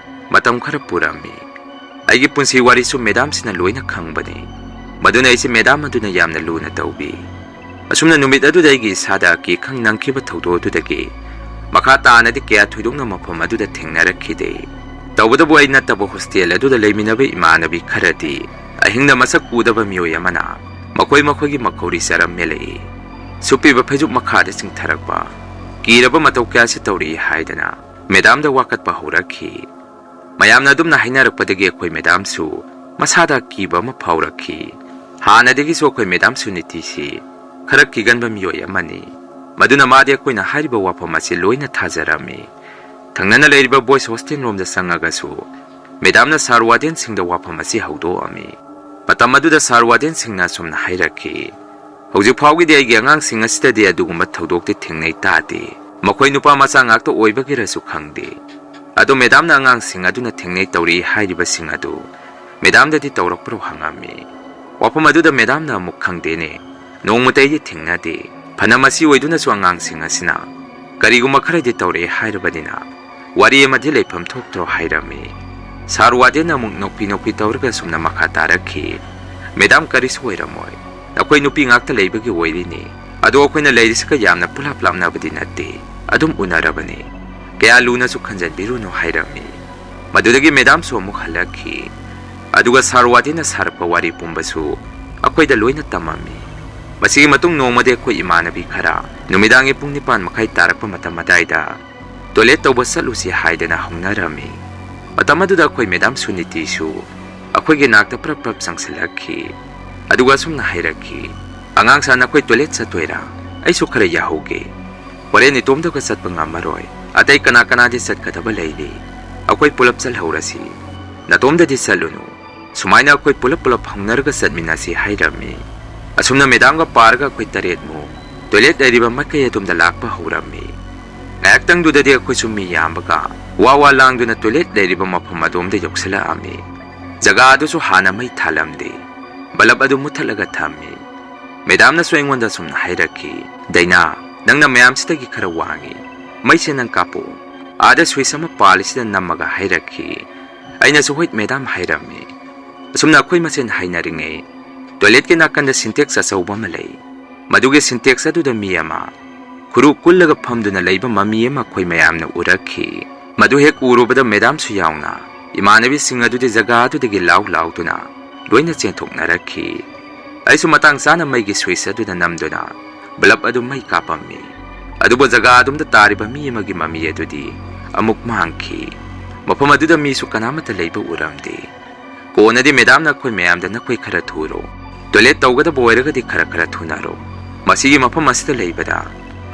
ꯃꯇꯝ ꯈꯔ ꯄꯨꯔꯝꯃꯤ꯫ ꯑꯩꯒꯤ ꯄꯨꯟꯁꯤ ꯋꯥꯔꯤꯁꯨ ꯃꯦꯗꯥꯝꯁꯤꯅ ꯂꯣꯏꯅ ꯈꯪꯕꯅꯤ꯫ ꯃꯗꯨꯅ ꯑꯩꯁꯦ ꯃꯦꯗꯥꯝ ꯑꯗꯨꯅ ꯌꯥꯝꯅ ꯂꯨꯅ ꯇꯧꯕꯤ꯫ ꯑꯁꯨꯝꯅ ꯅꯨꯃꯤꯠ ꯑꯗꯨꯗ ꯑꯩꯒꯤ ꯏꯁꯥꯗ ꯑꯀꯤ ꯑꯈꯪ ꯅꯪꯈꯤꯕ ꯊꯧꯗꯣꯛ ꯑꯗꯨꯗꯒꯤ ꯃꯈꯥ ꯇꯥꯅꯗꯤ ꯀꯌꯥ ꯊꯣꯏꯗꯣꯛꯅ ꯃꯐꯝ ꯑꯗꯨꯗ ꯊꯦꯡꯅꯔꯛꯈꯤꯗꯦ꯫ ꯇꯧꯕꯇꯕꯨ ꯑꯩ ꯅꯠꯇꯕ ꯍꯣꯁꯇꯦꯜ ꯑꯗꯨꯗ ꯂꯩꯃꯤꯟꯅꯕ ꯏꯃꯥꯟꯅꯕꯤ ꯈꯔꯗꯤ ꯑꯍꯤꯡꯗ ꯃꯁꯛ ꯎꯗꯕ ꯃꯤꯑꯣꯏ ꯑꯃꯅ ꯃꯈꯣꯏ ꯃꯈꯣꯏꯒꯤ ꯃꯈꯧꯔꯤ ꯆꯔꯝ ꯃꯦꯜꯂꯛꯏ꯫ ꯁꯨꯞꯄꯤꯕ ꯐꯩꯖꯨꯞ ꯃꯈꯥꯗ ꯆꯤꯡꯊꯔꯛꯄ, ꯀꯤꯔꯕ ꯃꯇꯧ ꯀꯌꯥꯁꯤ ꯇꯧꯔꯛꯏ ꯍꯥꯏꯗꯅ ꯃꯦꯗꯥꯝꯗ ꯋꯥꯀꯠꯄ ꯍꯧꯔꯛꯈꯤ꯫ ꯃꯌꯥꯝꯅ ꯑꯗꯨꯝꯅ ꯍꯥꯏꯅꯔꯛꯄꯗꯒꯤ ꯑꯩꯈꯣꯏ ꯃꯦꯗꯥꯝꯁꯨ ꯃꯁꯥꯗ ꯑꯀꯤꯕ ꯑꯃ ꯐꯥꯎꯔꯛꯈꯤ꯫ ꯍꯥꯟꯅꯗꯒꯤꯁꯨ ꯑꯩꯈꯣꯏ ꯃꯦꯗꯥꯝ ꯁꯨꯅꯤꯇꯤꯁꯤ ꯈꯔ ꯀꯤꯒꯟꯕ ꯃꯤꯑꯣꯏ ꯑꯃꯅꯤ꯫ ꯃꯗꯨꯅ ꯃꯥꯗꯤ ꯑꯩꯈꯣꯏꯅ ꯍꯥꯏꯔꯤꯕ ꯋꯥꯐꯝ ꯑꯁꯤ ꯂꯣꯏꯅ ꯊꯥꯖꯔꯝꯃꯤ꯫ ꯊꯪꯅꯅ ꯂꯩꯔꯤꯕ boys' hostel ꯔꯣꯝꯗ ꯆꯪꯉꯒꯁꯨ ꯃꯦꯗꯥꯝꯅ sir warden ꯁꯤꯡꯗ ꯋꯥꯐꯝ ꯑꯁꯤ ꯍꯧꯗꯣꯛꯑꯝꯃꯤ꯫ ꯃꯇꯝ ꯑꯗꯨꯗ sir warden ꯁꯤꯡꯅ ꯑꯁꯨꯝꯅ ꯍꯥꯏꯔꯛꯈꯤ, "ꯍꯧꯖꯤꯛ ꯐꯥꯎꯒꯤꯗꯤ ꯑꯩꯒꯤ ꯑꯉꯥꯡꯁꯤꯡ ꯑꯁꯤꯗꯗꯤ ꯑꯗꯨꯒꯨꯝꯕ ꯊꯧꯗꯣꯛꯇꯤ ꯊꯦꯡꯅꯩ ꯇꯥꯗꯦ꯫ ꯃꯈꯣꯏ ꯅꯨꯄꯥ ꯃꯆꯥ ꯉꯥꯛꯇ ꯑꯣꯏꯕꯒꯤꯔꯁꯨ ꯈꯪꯗꯦ꯫ ꯑꯗꯣ ꯃꯦꯗꯥꯝꯅ ꯑꯉꯥꯡꯁꯤꯡ ꯑꯗꯨꯅ ꯊꯦꯡꯅꯩ ꯇꯧꯔꯛꯏ ꯍꯥꯏꯔꯤꯕꯁꯤꯡ ꯑꯗꯨ ꯃꯦꯗꯥꯝꯗꯗꯤ ꯇꯧꯔꯛꯄ꯭ꯔꯣ?" ꯍꯪꯉꯝꯃꯤ꯫ ꯋꯥꯐꯝ ꯑꯗꯨꯗ ꯃꯦꯗꯥꯝꯅ ꯑꯃꯨꯛ, "ꯈꯪꯗꯦꯅꯦ, ꯅꯣꯡꯃꯇ ꯑꯩꯗꯤ ꯊꯦꯡꯅꯗꯦ꯫ ꯐꯅ ꯃꯁꯤ ꯑꯣꯏꯗꯨꯅꯁꯨ ꯑꯉꯥꯡꯁꯤꯡ ꯑꯁꯤꯅ ꯀꯔꯤꯒꯨꯝꯕ ꯈꯔꯗꯤ ꯇꯧꯔꯛꯑꯦ ꯍꯥꯏꯔꯕꯅꯤꯅ ꯋꯥꯔꯤ ꯑꯃꯗꯤ ꯂꯩꯐꯝ ꯊꯣꯛꯇ꯭ꯔꯣ?" ꯍꯥꯏꯔꯝꯃꯤ꯫ Sir warden ꯅ ꯑꯃꯨꯛ ꯅꯣꯛꯄꯤ ꯅꯣꯛꯄꯤ ꯇꯧꯔꯒ ꯑꯁꯨꯝꯅ ꯃꯈꯥ ꯇꯥꯔꯛꯈꯤ, "ꯃꯦꯗꯥꯝ, ꯀꯔꯤꯁꯨ ꯑꯣꯏꯔꯝꯃꯣꯏ꯫ ꯅꯈꯣꯏ ꯅꯨꯄꯤ ꯉꯥꯛꯇ ꯂꯩꯕꯒꯤ ꯑꯣꯏꯔꯤꯅꯤ꯫ ꯑꯗꯣ ꯑꯩꯈꯣꯏꯅ ꯂꯩꯔꯤꯁꯤꯒ ꯌꯥꯝꯅ ꯄꯨꯂꯥꯞ ꯂꯥꯞꯅꯕꯗꯤ ꯅꯠꯇꯦ꯫ ꯑꯗꯨꯝ ꯎꯅꯔꯕꯅꯤ꯫ ꯀꯌꯥ ꯂꯨꯅꯁꯨ ꯈꯟꯖꯟꯕꯤꯔꯨꯅꯨ" ꯍꯥꯏꯔꯝꯃꯤ꯫ ꯃꯗꯨꯗꯒꯤ ꯃꯦꯗꯥꯝꯁꯨ ꯑꯃꯨꯛ ꯍꯜꯂꯛꯈꯤ꯫ ꯑꯗꯨꯒ sir warden ꯅ ꯁꯥꯔꯛꯄ ꯋꯥꯔꯤ ꯄꯨꯝꯕꯁꯨ ꯑꯩꯈꯣꯏꯗ ꯂꯣꯏꯅ ꯇꯝꯃꯝꯃꯤ꯫ ꯃꯁꯤꯒꯤ ꯃꯇꯨꯡ ꯅꯣꯡꯃꯗꯤ ꯑꯩꯈꯣꯏ ꯏꯃꯥꯟꯅꯕꯤ ꯈꯔ ꯅꯨꯃꯤꯗꯥꯡꯒꯤ ꯄꯨꯡ ꯅꯤꯄꯥꯟ ꯃꯈꯥꯏ ꯇꯥꯔꯛꯄ ꯃꯇꯝ ꯑꯗꯥꯏꯗ toilet ꯇꯧꯕ ꯆꯠꯂꯨꯁꯤ ꯍꯥꯏꯗꯅ ꯍꯧꯅꯔꯝꯃꯤ꯫ ꯃꯇꯝ ꯑꯗꯨꯗ ꯑꯩꯈꯣꯏ ꯃꯦꯗꯥꯝ ꯁꯨꯅꯤꯇꯤꯁꯨ ꯑꯩꯈꯣꯏꯒꯤ ꯅꯥꯛꯇ ꯄ꯭ꯔꯞ ꯄ꯭ꯔꯞ ꯆꯪꯁꯤꯜꯂꯛꯈꯤ꯫ ꯑꯗꯨꯒ ꯑꯁꯨꯝꯅ ꯍꯥꯏꯔꯛꯈꯤ, "ꯑꯉꯥꯡꯁꯥ, ꯅꯈꯣꯏ toilet ꯆꯠꯇꯣꯏꯔꯥ? ꯑꯩꯁꯨ ꯈꯔ ꯌꯥꯍꯧꯒꯦ꯫ ꯍꯣꯔꯦꯟ ꯏꯇꯣꯝꯇꯒ ꯆꯠꯄ ꯉꯝꯃꯔꯣꯏ꯫ ꯑꯇꯩ ꯀꯅꯥ ꯀꯅꯥꯗꯤ ꯆꯠꯀꯗꯕ ꯂꯩꯔꯤ? ꯑꯩꯈꯣꯏ ꯄꯨꯂꯞ ꯆꯠꯍꯧꯔꯁꯤ꯫ ꯅꯇꯣꯝꯗꯗꯤ ꯆꯠꯂꯨꯅꯨ꯫ ꯁꯨꯃꯥꯏꯅ ꯑꯩꯈꯣꯏ ꯄꯨꯂꯞ ꯄꯨꯂꯞ ꯍꯧꯅꯔꯒ ꯆꯠꯃꯤꯟꯅꯁꯤ" ꯍꯥꯏꯔꯝꯃꯤ꯫ ꯑꯁꯨꯝꯅ ꯃꯦꯗꯥꯝꯒ ꯄꯥꯔꯒ ꯑꯩꯈꯣꯏ ꯇꯔꯦꯠꯃꯨꯛ toilet ꯂꯩꯔꯤꯕ ꯃꯥꯏꯀꯩ ꯑꯗꯣꯝꯗ ꯂꯥꯛꯄ ꯍꯧꯔꯝꯃꯤ꯫ ꯉꯥꯏꯍꯥꯛꯇꯪꯗꯨꯗꯗꯤ ꯑꯩꯈꯣꯏꯁꯨ ꯃꯤ ꯌꯥꯝꯕꯒ ꯋꯥ ꯋꯥ ꯂꯥꯡꯗꯨꯅ toilet ꯂꯩꯔꯤꯕ ꯃꯐꯝ ꯑꯗꯣꯝꯗ ꯌꯧꯁꯤꯜꯂꯛꯑꯝꯃꯤ꯫ ꯖꯒꯥ ꯑꯗꯨꯁꯨ ꯍꯥꯟꯅ ꯃꯩ ꯊꯥꯜꯂꯝꯗꯦ꯫ Bulb ꯑꯗꯨ ꯃꯨꯠꯊꯠꯂꯒ ꯊꯝꯃꯤ꯫ ꯃꯦꯗꯥꯝꯅꯁꯨ ꯑꯩꯉꯣꯟꯗ ꯑꯁꯨꯝꯅ ꯍꯥꯏꯔꯛꯈꯤ, "ꯗꯩꯅꯥ, ꯅꯪꯅ ꯃꯌꯥꯝꯁꯤꯗꯒꯤ ꯈꯔ ꯋꯥꯡꯉꯤ꯫ ꯃꯩꯁꯦ ꯅꯪ ꯀꯥꯞꯄꯣ꯫ ꯑꯥꯗ switch ꯑꯃ ꯄꯥꯜꯂꯤꯁꯤꯗ ꯅꯝꯃꯒ" ꯍꯥꯏꯔꯛꯈꯤ꯫ ꯑꯩꯅꯁꯨ, "ꯍꯣꯏ ꯃꯦꯗꯥꯝ" ꯍꯥꯏꯔꯝꯃꯤ꯫ ꯑꯁꯨꯝꯅ ꯑꯩꯈꯣꯏ ꯃꯁꯦꯟ ꯍꯥꯏꯅꯔꯤꯉꯩ toilet ꯀꯤ ꯅꯥꯀꯟꯗ Sintex ꯑꯆꯧꯕ ꯑꯃ ꯂꯩ꯫ ꯃꯗꯨꯒꯤ Sintex ꯑꯗꯨꯗ ꯃꯤ ꯑꯃ ꯈꯨꯔꯨ ꯀꯨꯜꯂꯒ ꯐꯝꯗꯨꯅ ꯂꯩꯕ ꯃꯃꯤ ꯑꯃ ꯑꯩꯈꯣꯏ ꯃꯌꯥꯝꯅ ꯎꯔꯛꯈꯤ꯫ ꯃꯗꯨ ꯍꯦꯛ ꯎꯔꯨꯕꯗ ꯃꯦꯗꯥꯝꯁꯨ ꯌꯥꯎꯅ ꯏꯃꯥꯟꯅꯕꯤꯁꯤꯡ ꯑꯗꯨꯗꯤ ꯖꯒꯥ ꯑꯗꯨꯗꯒꯤ ꯂꯥꯎ ꯂꯥꯎꯗꯨꯅ ꯂꯣꯏꯅ ꯆꯦꯟꯊꯣꯛꯅꯔꯛꯈꯤ꯫ ꯑꯩꯁꯨ ꯃꯇꯥꯡ ꯆꯥꯅ ꯃꯩꯒꯤ switch ꯑꯗꯨꯗ ꯅꯝꯗꯨꯅ bulb ꯑꯗꯨ ꯃꯩ ꯀꯥꯞꯄꯝꯃꯤ꯫ ꯑꯗꯨꯕꯨ ꯖꯒꯥ ꯑꯗꯨꯝꯗ ꯇꯥꯔꯤꯕ ꯃꯤ ꯑꯃꯒꯤ ꯃꯃꯤ ꯑꯗꯨꯗꯤ ꯑꯃꯨꯛ ꯃꯥꯡꯈꯤ꯫ ꯃꯐꯝ ꯑꯗꯨꯗ ꯃꯤꯁꯨ ꯀꯅꯥꯃꯠꯇ ꯂꯩꯕ ꯎꯔꯝꯗꯦ꯫ ꯀꯣꯟꯅꯗꯤ ꯃꯦꯗꯥꯝꯅ ꯑꯩꯈꯣꯏ ꯃꯌꯥꯝꯗ "ꯅꯈꯣꯏ ꯈꯔ ꯊꯨꯔꯣ, ꯇꯣꯏꯂꯦꯠ ꯇꯧꯒꯗꯕ ꯑꯣꯏꯔꯒꯗꯤ ꯈꯔ ꯈꯔ ꯊꯨꯅꯔꯣ꯫ ꯃꯁꯤꯒꯤ ꯃꯐꯝ ꯑꯁꯤꯗ ꯂꯩꯕꯗ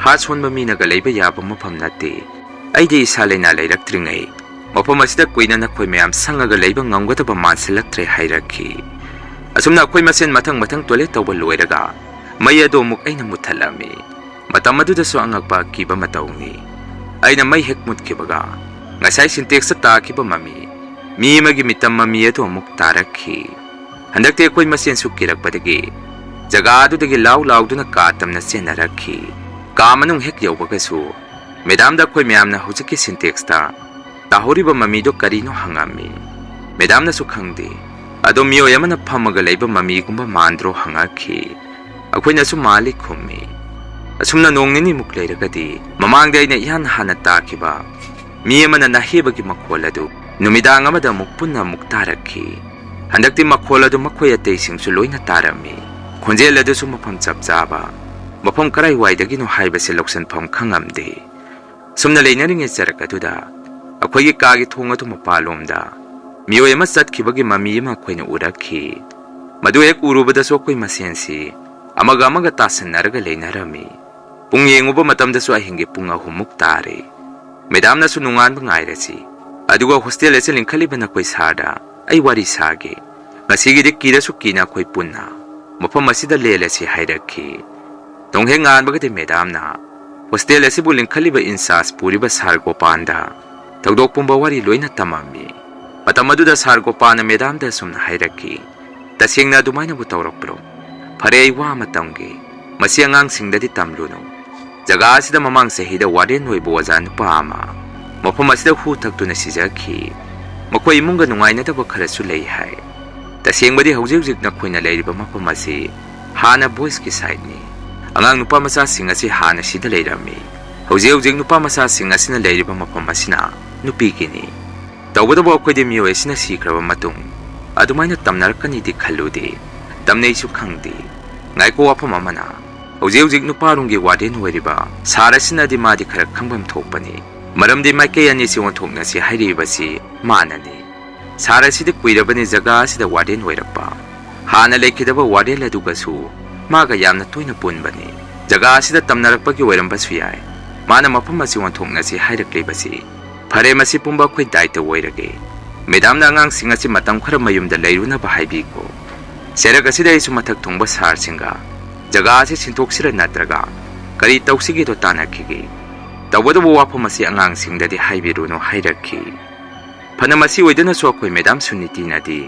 ꯍꯥꯔꯠ ꯁꯣꯟꯕ ꯃꯤꯅꯒ ꯂꯩꯕ ꯌꯥꯕ ꯃꯐꯝ ꯅꯠꯇꯦ꯫ ꯑꯩꯗꯤ ꯏꯁꯥ ꯂꯩꯅꯥ ꯂꯩꯔꯛꯇ꯭ꯔꯤꯉꯩ ꯃꯐꯝ ꯑꯁꯤꯗ ꯀꯨꯏꯅ ꯅꯈꯣꯏ ꯃꯌꯥꯝ ꯁꯪꯉꯒ ꯂꯩꯕ ꯉꯝꯒꯗꯕ ꯃꯥꯟꯁꯤꯜꯂꯛꯇ꯭ꯔꯦ ꯍꯥꯏꯔꯛꯈꯤ꯫ ꯑꯁꯨꯝꯅ ꯑꯩꯈꯣꯏ ꯃꯁꯦꯟ ꯃꯊꯪ ꯃꯊꯪ ꯇꯣꯏꯂꯦꯠ ꯇꯧꯕ ꯂꯣꯏꯔꯒ ꯃꯩ ꯑꯗꯨ ꯑꯃꯨꯛ ꯑꯩꯅ ꯃꯨꯠꯊꯠꯂꯝꯃꯤ꯫ ꯃꯇꯝ ꯑꯗꯨꯗꯁꯨ ꯑꯉꯛꯄ ꯑꯀꯤꯕ ꯃꯇꯧꯅꯤ꯫ ꯑꯩꯅ ꯃꯩ ꯍꯦꯛ ꯃꯨꯠꯈꯤꯕꯒ ꯉꯁꯥꯏ ꯁꯤꯟꯇꯦꯛꯁꯇ ꯇꯥꯈꯤꯕ ꯃꯃꯤ, ꯃꯤ ꯑꯃꯒꯤ ꯃꯤꯇꯝ ꯃꯃꯤ ꯑꯗꯨ ꯑꯃꯨꯛ ꯇꯥꯔꯛꯈꯤ꯫ ꯍꯟꯗꯛꯇꯤ ꯑꯩꯈꯣꯏ ꯃꯁꯦꯟꯁꯨ ꯀꯤꯔꯛꯄꯗꯒꯤ ꯖꯒꯥ ꯑꯗꯨꯗꯒꯤ ꯂꯥꯎ ꯂꯥꯎꯗꯨꯅ ꯀꯥ ꯇꯝꯅ ꯆꯦꯟꯅꯔꯛꯈꯤ꯫ ꯀꯥ ꯃꯅꯨꯡ ꯍꯦꯛ ꯌꯧꯕꯒꯁꯨ ꯃꯦꯗꯥꯝꯗ ꯑꯩꯈꯣꯏ ꯃꯌꯥꯝꯅ ꯍꯧꯖꯤꯛꯀꯤ ꯁꯤꯟꯇꯦꯛꯁꯇ ꯇꯥꯍꯧꯔꯤꯕ ꯃꯃꯤꯗꯣ ꯀꯔꯤꯅꯣ ꯍꯪꯉꯝꯃꯤ꯫ ꯃꯦꯗꯥꯝꯅꯁꯨ ꯈꯪꯗꯦ, ꯑꯗꯣ ꯃꯤꯑꯣꯏ ꯑꯃꯅ ꯐꯝꯃꯒ ꯂꯩꯕ ꯃꯃꯤꯒꯨꯝꯕ ꯃꯥꯟꯗ꯭ꯔꯣ ꯍꯪꯉꯛꯈꯤ꯫ ꯑꯩꯈꯣꯏꯅꯁꯨ ꯃꯥꯜꯂꯤ ꯈꯨꯝꯃꯤ꯫ ꯑꯁꯨꯝꯅ ꯅꯣꯡ ꯅꯤꯅꯤꯃꯨꯛ ꯂꯩꯔꯒꯗꯤ ꯃꯃꯥꯡꯗ ꯑꯩꯅ ꯏꯍꯥꯟ ꯍꯥꯟꯅ ꯇꯥꯈꯤꯕ ꯃꯤ ꯑꯃꯅ ꯅꯥꯍꯦꯕꯒꯤ ꯃꯈꯣꯜ ꯑꯗꯨ ꯅꯨꯃꯤꯗꯥꯡ ꯑꯃꯗ ꯑꯃꯨꯛ ꯄꯨꯟꯅ ꯑꯃꯨꯛ ꯇꯥꯔꯛꯈꯤ꯫ ꯍꯟꯗꯛꯇꯤ ꯃꯈꯣꯜ ꯑꯗꯨ ꯃꯈꯣꯏ ꯑꯇꯩꯁꯤꯡꯁꯨ ꯂꯣꯏꯅ ꯇꯥꯔꯝꯃꯤ꯫ ꯈꯣꯟꯖꯦꯜ ꯑꯗꯨꯁꯨ ꯃꯐꯝ ꯆꯞ ꯆꯥꯕ, ꯃꯐꯝ ꯀꯔꯥꯏꯋꯥꯏꯗꯒꯤꯅꯣ ꯍꯥꯏꯕꯁꯤ ꯂꯧꯁꯤꯟꯐꯝ ꯈꯪꯉꯝꯗꯦ꯫ ꯁꯨꯝꯅ ꯂꯩꯅꯔꯤꯉꯩ ꯆꯔꯛ ꯑꯗꯨꯗ ꯑꯩꯈꯣꯏꯒꯤ ꯀꯥꯒꯤ ꯊꯣꯡ ꯑꯗꯨ ꯃꯄꯥꯟꯂꯣꯝꯗ ꯃꯤꯑꯣꯏ ꯑꯃ ꯆꯠꯈꯤꯕꯒꯤ ꯃꯃꯤ ꯑꯃ ꯑꯩꯈꯣꯏꯅ ꯎꯔꯛꯈꯤ꯫ ꯃꯗꯨ ꯍꯦꯛ ꯎꯔꯨꯕꯗꯁꯨ ꯑꯩꯈꯣꯏ ꯃꯁꯦꯟꯁꯤ ꯑꯃꯒ ꯑꯃꯒ ꯇꯥꯁꯟꯅꯔꯒ ꯂꯩꯅꯔꯝꯃꯤ꯫ ꯄꯨꯡ ꯌꯦꯡꯉꯨꯕ ꯃꯇꯝꯗꯁꯨ ꯑꯍꯤꯡꯒꯤ ꯄꯨꯡ ꯑꯍꯨꯝꯃꯨꯛ ꯇꯥꯔꯦ꯫ ꯃꯦꯗꯥꯝꯅꯁꯨ ꯅꯣꯡꯉꯥꯟꯕ ꯉꯥꯏꯔꯁꯤ, ꯑꯗꯨꯒ ꯍꯣꯁꯇꯦꯜ ꯑꯁꯤ ꯂꯤꯡꯈꯠꯂꯤꯕ ꯅꯈꯣꯏ ꯁꯥꯔꯗ ꯑꯩ ꯋꯥꯔꯤ ꯁꯥꯒꯦ꯫ ꯉꯁꯤꯒꯤꯗꯤ ꯀꯤꯔꯁꯨ ꯀꯤꯅ ꯑꯩꯈꯣꯏ ꯄꯨꯟꯅ ꯃꯐꯝ ꯑꯁꯤꯗ ꯂꯦꯜꯂꯁꯤ ꯍꯥꯏꯔꯛꯈꯤ꯫ ꯅꯣꯡꯍꯦꯛ ꯉꯥꯟꯕꯒꯗꯤ ꯃꯦꯗꯥꯝꯅ ꯍꯣꯁꯇꯦꯜ ꯑꯁꯤꯕꯨ ꯂꯤꯡꯈꯠꯂꯤꯕ ꯏꯟꯆꯥꯔꯖ ꯄꯨꯔꯤꯕ ꯁꯥꯔ ꯒꯣꯄꯥꯟꯗ ꯊꯧꯗꯣꯛ ꯄꯨꯝꯕ ꯋꯥꯔꯤ ꯂꯣꯏꯅ ꯇꯝꯃꯝꯃꯤ꯫ ꯃꯇꯝ ꯑꯗꯨꯗ ꯁꯥꯔ ꯒꯣꯄꯥꯟꯅ ꯃꯦꯗꯥꯝꯗ ꯑꯁꯨꯝꯅ ꯍꯥꯏꯔꯛꯈꯤ, "ꯇꯁꯦꯡꯅ ꯑꯗꯨꯃꯥꯏꯅꯕꯨ ꯇꯧꯔꯛꯄ꯭ꯔꯣ? ꯐꯔꯦ, ꯑꯩ ꯋꯥ ꯑꯃ ꯇꯝꯒꯦ꯫ ꯃꯁꯤ ꯑꯉꯥꯡꯁꯤꯡꯗꯗꯤ ꯇꯝꯂꯨꯅꯨ꯫ ꯖꯒꯥ ꯑꯁꯤꯗ ꯃꯃꯥꯡ ꯆꯍꯤꯗ ꯋꯥꯔꯗꯦꯟ ꯑꯣꯏꯕ ꯑꯣꯖꯥ ꯅꯨꯄꯥ ꯑꯃ ꯃꯐꯝ ꯑꯁꯤꯗ ꯍꯨ ꯊꯛꯇꯨꯅ ꯁꯤꯖꯈꯤ꯫ ꯃꯈꯣꯏ ꯏꯃꯨꯡꯒ ꯅꯨꯡꯉꯥꯏꯅꯗꯕ ꯈꯔꯁꯨ ꯂꯩ ꯍꯥꯏ꯫ ꯇꯁꯦꯡꯕꯗꯤ ꯍꯧꯖꯤꯛ ꯍꯧꯖꯤꯛ ꯅꯈꯣꯏꯅ ꯂꯩꯔꯤꯕ ꯃꯐꯝ ꯑꯁꯤ ꯍꯥꯟꯅ ꯕꯣꯏꯁꯀꯤ ꯁꯥꯏꯠꯅꯤ꯫ ꯑꯉꯥꯡ ꯅꯨꯄꯥ ꯃꯆꯥꯁꯤꯡ ꯑꯁꯤ ꯍꯥꯟꯅ ꯁꯤꯗ ꯂꯩꯔꯝꯃꯤ꯫ ꯍꯧꯖꯤꯛ ꯍꯧꯖꯤꯛ ꯅꯨꯄꯥ ꯃꯆꯥꯁꯤꯡ ꯑꯁꯤꯅ ꯂꯩꯔꯤꯕ ꯃꯐꯝ ꯑꯁꯤꯅ ꯅꯨꯄꯤꯒꯤꯅꯤ꯫ ꯇꯧꯕꯇꯕꯨ ꯑꯩꯈꯣꯏꯗꯤ ꯃꯤꯑꯣꯏ ꯑꯁꯤꯅ ꯁꯤꯈ꯭ꯔꯕ ꯃꯇꯨꯡ ꯑꯗꯨꯃꯥꯏꯅ ꯇꯝꯅꯔꯛꯀꯅꯤꯗꯤ ꯈꯜꯂꯨꯗꯦ꯫ ꯇꯝꯅꯩꯁꯨ ꯈꯪꯗꯦ꯫ ꯉꯥꯏꯈꯣ, ꯋꯥꯐꯝ ꯑꯃꯅ, ꯍꯧꯖꯤꯛ ꯍꯧꯖꯤꯛ ꯅꯨꯄꯥꯔꯣꯝꯒꯤ ꯋꯥꯔꯗꯦꯟ ꯑꯣꯏꯔꯤꯕ ꯁꯥꯔ ꯑꯁꯤꯅꯗꯤ ꯃꯥꯗꯤ ꯈꯔ ꯈꯪꯐꯝ ꯊꯣꯛꯄꯅꯤ꯫ ꯃꯔꯝꯗꯤ ꯃꯥꯏꯀꯩ ꯑꯅꯤꯁꯤ ꯑꯣꯟꯊꯣꯛꯅꯁꯤ ꯍꯥꯏꯔꯤꯕꯁꯤ ꯃꯥꯅꯅꯤ꯫ ꯁꯥꯔ ꯑꯁꯤꯗꯤ ꯀꯨꯏꯔꯕꯅꯤ ꯖꯒꯥ ꯑꯁꯤꯗ ꯋꯥꯔꯗꯦꯟ ꯑꯣꯏꯔꯛꯄ꯫ ꯍꯥꯟꯅ ꯂꯩꯈꯤꯗꯕ ꯋꯥꯔꯦꯜ ꯑꯗꯨꯒꯁꯨ ꯃꯥꯒ ꯌꯥꯝꯅ ꯇꯣꯏꯅ ꯄꯨꯟꯕꯅꯤ꯫ ꯖꯒꯥ ꯑꯁꯤꯗ ꯇꯝꯅꯔꯛꯄꯒꯤ ꯑꯣꯏꯔꯝꯕꯁꯨ ꯌꯥꯏ꯫ ꯃꯥꯅ ꯃꯐꯝ ꯑꯁꯤ ꯑꯣꯟꯊꯣꯛꯅꯁꯤ ꯍꯥꯏꯔꯛꯂꯤꯕꯁꯤ꯫ ꯐꯔꯦ, ꯃꯁꯤ ꯄꯨꯝꯕ ꯑꯩꯈꯣꯏ ꯗꯥꯏꯇ ꯑꯣꯏꯔꯒꯦ꯫ ꯃꯦꯗꯥꯝꯅ ꯑꯉꯥꯡꯁꯤꯡ ꯑꯁꯤ ꯃꯇꯝ ꯈꯔ ꯃꯌꯨꯝꯗ ꯂꯩꯔꯨꯅꯕ ꯍꯥꯏꯕꯤꯈꯣ꯫ ꯆꯦꯔꯛ ꯑꯁꯤꯗ ꯑꯩꯁꯨ ꯃꯊꯛ ꯊꯣꯡꯕ ꯁꯥꯔꯁꯤꯡꯒ ꯖꯒꯥ ꯑꯁꯤ ꯁꯤꯟꯊꯣꯛꯁꯤꯔ ꯅꯠꯇ꯭ꯔꯒ ꯀꯔꯤ ꯇꯧꯁꯤꯒꯦꯗꯣ ꯇꯥꯟꯅꯈꯤꯒꯦ꯫ ꯇꯧꯒꯗꯕ ꯋꯥꯐꯝ ꯑꯁꯤ ꯑꯉꯥꯡꯁꯤꯡꯗꯗꯤ ꯍꯥꯏꯕꯤꯔꯨꯅꯨ ꯍꯥꯏꯔꯛꯈꯤ꯫ ꯐꯅ ꯃꯁꯤ ꯑꯣꯏꯗꯨꯅꯁꯨ ꯑꯩꯈꯣꯏ ꯃꯦꯗꯥꯝ ꯁꯨꯅꯤꯇꯤꯅꯗꯤ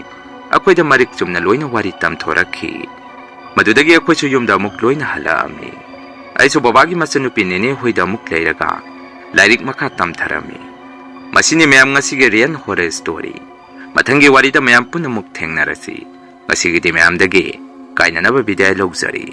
ꯑꯩꯈꯣꯏꯗ ꯃꯔꯤꯛ ꯆꯨꯝꯅ ꯂꯣꯏꯅ ꯋꯥꯔꯤ ꯇꯝꯊꯣꯔꯛꯈꯤ꯫ ꯃꯗꯨꯗꯒꯤ ꯑꯩꯈꯣꯏꯁꯨ ꯌꯨꯝꯗ ꯑꯃꯨꯛ ꯂꯣꯏꯅ ꯍꯜꯂꯛꯑꯝꯃꯤ꯫ ꯑꯩꯁꯨ ꯕꯕꯥꯒꯤ ꯃꯆꯟꯅꯨꯄꯤ ꯅꯦꯅꯦ ꯍꯣꯏꯗ ꯑꯃꯨꯛ ꯂꯩꯔꯒ ꯂꯥꯏꯔꯤꯛ ꯃꯈꯥ ꯇꯝꯊꯔꯝꯃꯤ꯫ ꯃꯁꯤꯅꯤ ꯃꯌꯥꯝ ꯉꯁꯤꯒꯤ ꯔꯤꯌꯦꯜ ꯍꯣꯔꯔ ꯁ꯭ꯇꯣꯔꯤ꯫ ꯃꯊꯪꯒꯤ ꯋꯥꯔꯤꯗ ꯃꯌꯥꯝ ꯄꯨꯟꯅ ꯑꯃꯨꯛ ꯊꯦꯡꯅꯔꯁꯤ꯫ ꯉꯁꯤꯒꯤꯗꯤ ꯃꯌꯥꯝꯗꯒꯤ ꯀꯥꯏꯅꯅꯕ ꯕꯤꯗꯥꯏ ꯂꯧꯖꯔꯤ꯫